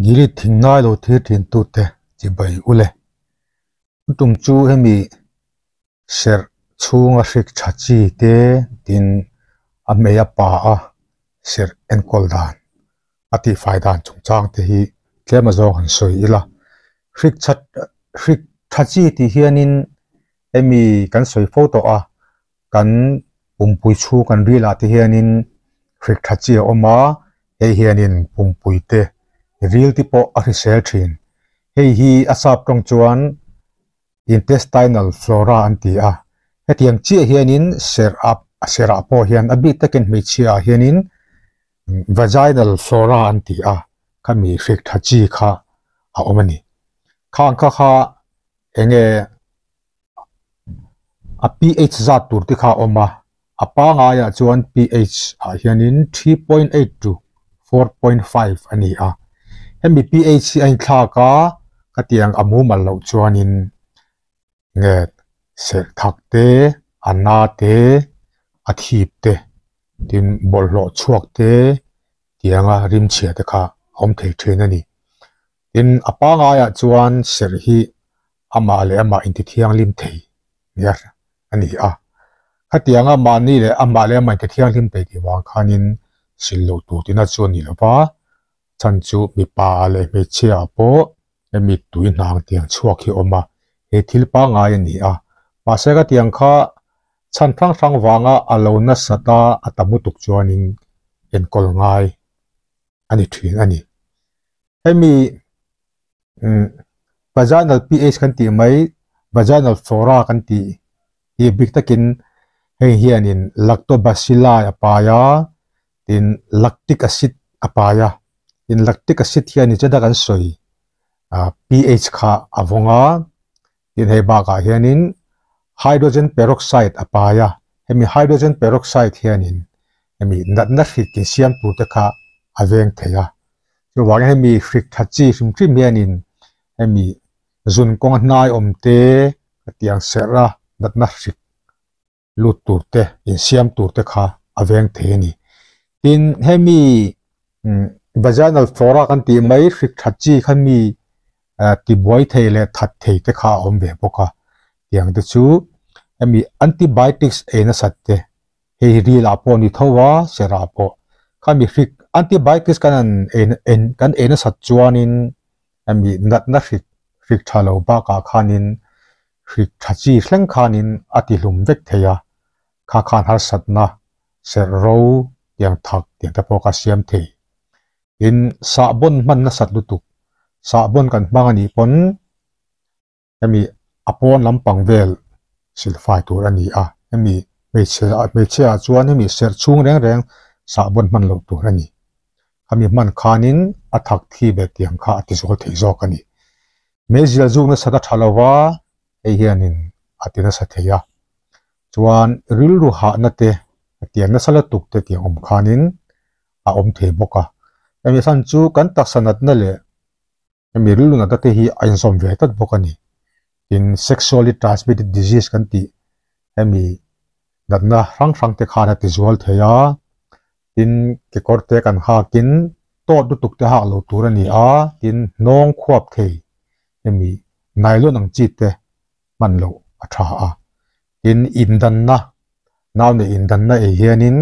Ngili thing ngai lo thir thin tute chibai ule. Tum chu hemi serh chhunga hrik tha chi te tin a hmei a pa a serh enkawl dan a tihfai dan chungchang te hi tlem a zawng han sawi ila. Hrik that hrik tha chi tih hianin hemi kan sawi fo tawh a kan pumpui chhung kan ril ah te hianin hrik tha chi a awm a hei hianin pumpui te ril te pawh a hrisel thin hei hi a sap tawng chuan intestinal flora an ti a hetiang chiah hianin serh ah serh ah pawh hian a bik takin hmeichhia ah hianin vaginal flora an ti a khami hrik tha chi kha a awm a ni khang kha kha eng nge a pH zat tur te kha a awm a a pangaiah chuan pH ah hianin 3.8 to 4.5 a ni a hemi pH hi a inthlak a khatiang a mumal loh chuanin nge serh thak te a na te a thip te tin bawlhhlawh chhuak te tianga rimchhia te kha a awm thei thin a ni. Tin a pangaiah chuan serh hi amah leh amah intithianghlim thei nia a ni a. Khatianga mahni leh amah leh amah intithianghlim thei tih vang khanin sil loh tur tina chu a ni lo va, chhan chu mipa leh hmeichhia ah pawh hemi tui hnang tiang chhuak hi a awm a, he thil pangai a ni a. Mahse khatiang kha chhan hrang hrang vanga a lo nasat a a tam lutuk chuanin enkawl ngai a ni thin a ni. Hemi vaginal pH kan tih mai vaginal flora kan tih hi bik takin hei hianin lactobacilli a pai a tin lactic acid a pai a tin lactic acid hianin cheta kan sawi pH kha a vawng a tin hei bakah hianin hydrogen peroxide a pai a hemi hydrogen peroxide hianin hemi natna hrik insiam tur te kha a veng thei a chuvangin hemi hrik tha chi hrim hrim hianin hemi zun kawng a hnai awm te hetiang serh a natna hrik lut tur te insiam tur te kha a veng thei a ni tin hemi vaginal flora kan tih mai hrik tha chi kha mi tibuai thei leh that thei te kha a awm ve bawk a tiang te chu hemi antibiotics ei nasat te hei hi ril ah pawh a ni tho a serh ah pawh khami hrik antibiotics kan han ei kan ei nasat chuanin hemi natna hrik hrik tha lo bakah khanin hrik tha chi thleng khanin a ti hlum vek thei a kha khan harsatna serh ro tiang thak tiang te pawh kha a siam thei tin sahbawn hman nasat lutuk sahbawn kan hmang anih pawn hemi a pawn lampang vel silfai tur a ni a hemi hmeichhe hmeichhia ah chuan hemi serh chhung reng reng sahbawn hman loh tur a ni khami hman khanin a thak thi ve tiang kha a ti zual thei zawk a ni meizial zuk nasa ta tha lova hei hianin a ti nasa thei a chuan rilru hahna te a tiang nasa lutuk te tiang awm khanin a awm thei bawk a hemi chhan chu kan taksa natna leh hemi rilru natna te hi a inzawm ve tlat bawk a ni tin sexually transmitted disease kan tih hemi natna hrang hrang te khan a ti zual thei a tin kekawr te kan hakin tawt lutuk te hak lo tur a ni a tin hnawng khuap thei hemi nylon ang chi te hman loh a tha a tin indanna nau neih indanna ei hianin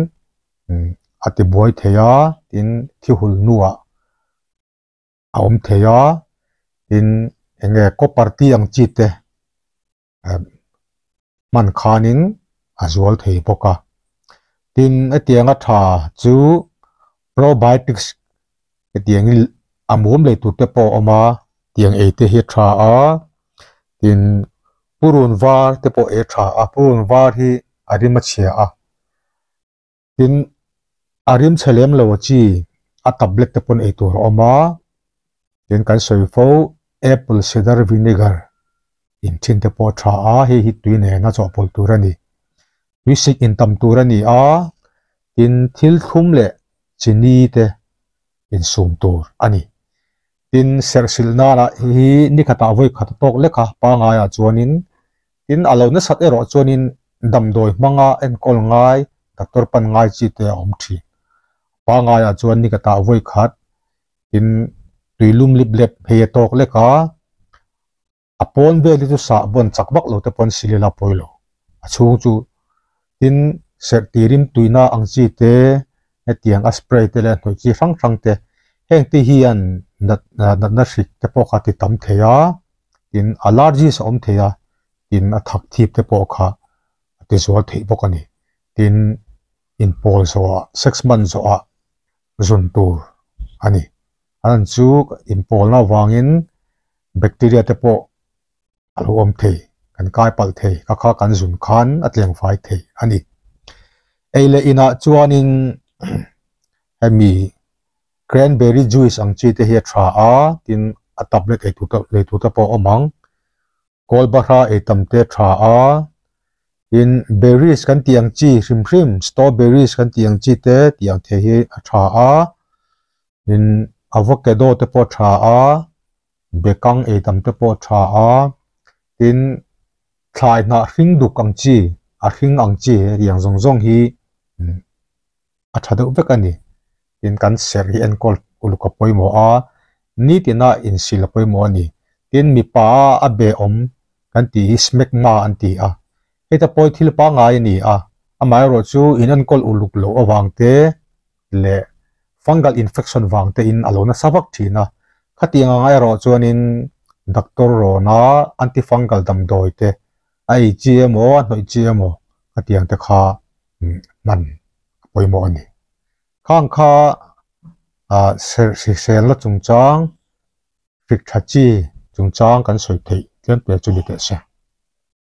a ti buai thei a tin thi hul hnuah a awm thei a tin eng nge copper tih ang chi te hman khanin a zual thei bawk a tin hetiang a tha chu probiotics hetiang hi a mum lei tur te pawh a awm a tiang ei te hi a tha a tin purun var te pawh ei a tha a purun var hi a rim a chhia a. Tin, a rim chhe lem lo chi a tablet te pawn ei tur a awm a, tin kan sawi fo apple cider vinegar in thin te pawh a tha a, hei hi tui nen a chawhpawlh tur a ni. Tui sik in tam tur a ni a, tin thil thlum leh chini te insum tur a ni. Tin, serhsilh nana hi ni khatah vawi khat a tawk lek a, pangaiah chuanin Tin, a lo nasat erawh chuanin damdawi hmanga enkawl ngai, doctor pan ngai chi te a awm thin. Pangaiah chuan ni ka tah vawi khat, tin. Tuilum lip lep hei a tawk lek a, a pawn vel hi chu sah bawn chak vak lo te pawn silila pawi lo. A chhung chu tin serh tirin tuina ang chi te, hetiang a spray te leh hnawih chi hrang hrang te heng te hian nat natna hrik te pawh kha ti tam thei a, tin allergies a awm thei a, tin a thak thip te pawh kha a ti zual theih bawk a ni. Tin inpawl zawhah sex hman zawhah zun tur a ni. An chu inpawlna avangin bacteria te pawh a lo awm thei, kan kai palh thei, ka kha kan zun khan a tleng fai thei a ni. Ei leh inah chuanin hemi cranberry juice ang chi te hi a tha a, tin a tablet ei tur te lei tur te pawh a awm ang. Kawlbahra ei tam te tha a, tin berries kan tih ang chi hrim hrim strawberries kan tih ang chi te tih ang thei hi a tha a, tin avocado te pawh a tha a, bekang ei tam te pawh a tha a, tin thlai hnah hring duk ang chi a hring ang chi hetiang zawng zawng hi a tha deuh vek a ni. Tin kan serh hi enkawl uluk a pawimawh a, nitina insil a pawimawh a ni. Tin mipa a be awm kan tih hi smegma an ti a, heta pawi thil pangngai a ni a, amaherawh chu in enkawl uluk loh avang te leh fungal infection vang te in a lo nasa vak thin a, khatiang ang erawh chuanin doctor rawna antifungal damdawi te a ei chi emaw a hnawih chi emaw khatiang te kha hman a pawimawh a ni. Khang kha ah serh hriselna chungchang hrik tha chi chungchang kan sawi theih tlem te chu ni teh se.